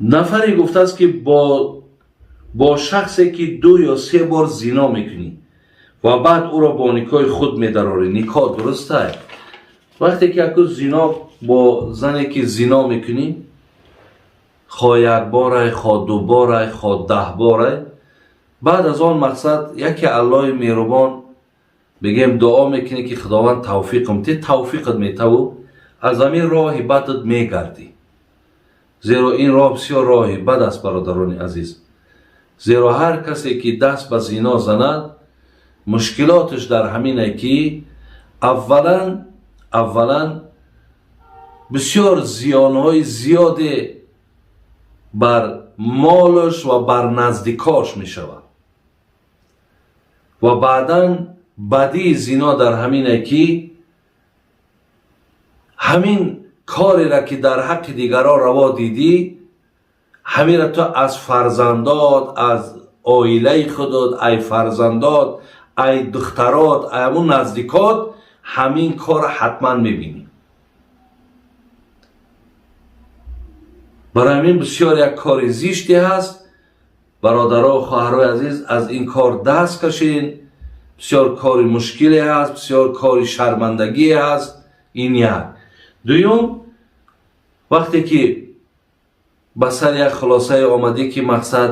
Нафаре гуфтааст, ки бо шахсе, ки ду ё се бор зино мекунӣ ва баъд ӯро бо никоҳи худ медарорӣ, никоҳ дурустай? Вақте ки яку зино бо зане ки зино мекунӣ, хо як борай, хо ду борай, хо 10 борай, баъд аз он мақсад яке Аллоҳи меҳрубон бигем дуо мекунӣ, ки Худованд тавфиқам ти, тавфиқат метаву аз ҳамин роҳи бадат мегардӣ, зеро ин роҳ бисёр роҳи бад аст, бародарони азиз. Зеро ҳар касе ки даст ба зино занад, мушкилоташ дар ҳамине, ки аввалан бисёр зиёнҳои зиёде бар молаш ва бар наздикош мешавад ва баъдан бадии зино дар ҳамине, ки ҳамин кореро, ки дар ҳаққи дигарон раво дидӣ, ҳаминро ту аз фарзандот, аз оилаи худот, ай фарзандот, ай духтарот, ай ҳамун наздикот ҳамин корро ҳатман мебинӣ. Барои ҳамин бисёр як кори зиште ҳаст. Бародаро, хоҳарои азиз, аз ин кор даст кашен. Бисёр кори мушкиле ҳаст, бисёр кори шармандагие ҳаст. Ин як. Дуюм, вақте ки ба сари як хулосае омадӣ, ки мақсад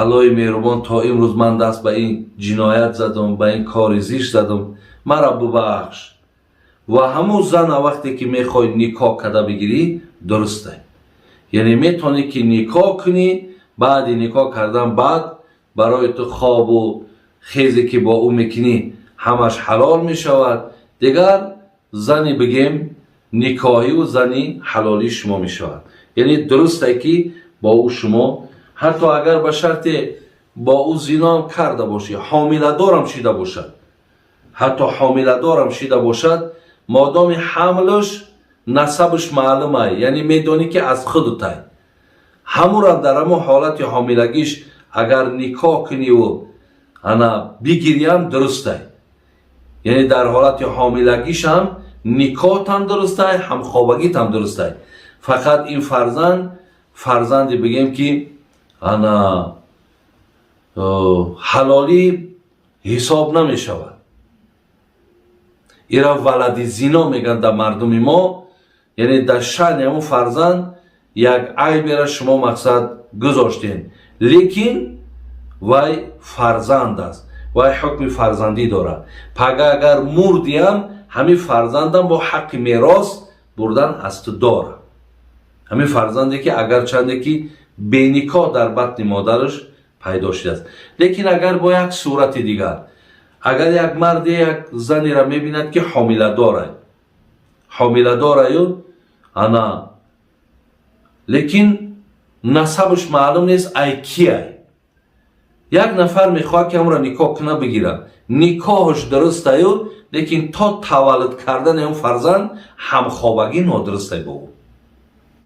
Аллоҳи меҳрубон, то имрӯз ман даст ба ин ҷиноят задам, ба ин кори зишт задам, мара бубахш, ва ҳамун зана вақте ки мехоҳӣ никоҳ карда бигирӣ, дурусте, яъне метавонӣ, ки никоҳ кунӣ. Баъди никоҳ кардан баъд барои ту хобу хезе, ки бо ӯ мекунӣ, ҳамаш ҳалол мешавад. Дигар зани бигем никоҳиву зани ҳалолии шумо мешавад. Яъне дурусте, ки бо ӯ шумо ҳатто агар ба шарте бо ӯ зиноам карда бошӣ, ҳомиладорам шида бошад, ҳатто ҳомиладорам шида бошад, модоми ҳамлаш насабаш маълумай, яъне медонӣ, ки аз худутай, ҳамурам дар ҳамон ҳолати ҳомилагиш агар никоҳ куниву ана бигириам, дурустай. Яъне дар ҳолати ҳомилагишам никоҳтам дурустай, ҳамхобагитам дурустай. Фақат ин фарзанд фарзанде бигем, ки ана ҳалолӣ ҳисоб намешавад. Ира валади зино мегӯянд дар мардуми мо. Яъне дар шаъни ҳамун фарзанд як айбера шумо мақсад гузоштем, лекин вай фарзанд аст, вай ҳукми фарзандӣ дорад. Пага агар мурдиам, ҳамин фарзандам бо ҳаққи мерос бурдан аз ту дорад, ҳамин фарзанде ки агарчанде ки беникоҳ дар батни модараш пайдо шудааст. Лекин агар бо як сурати дигар, агар як марде як занеро мебинад, ки ҳомиладорай, ҳомиладораю ана, лекин насабаш маълум нест, ай киай, як нафар мехоҳад, ки ҳамонро никоҳ куна, бигирад, никоҳаш дурустаю, лекин то таваллуд кардани он фарзанд ҳамхобагӣ нодурустай бо ӯ.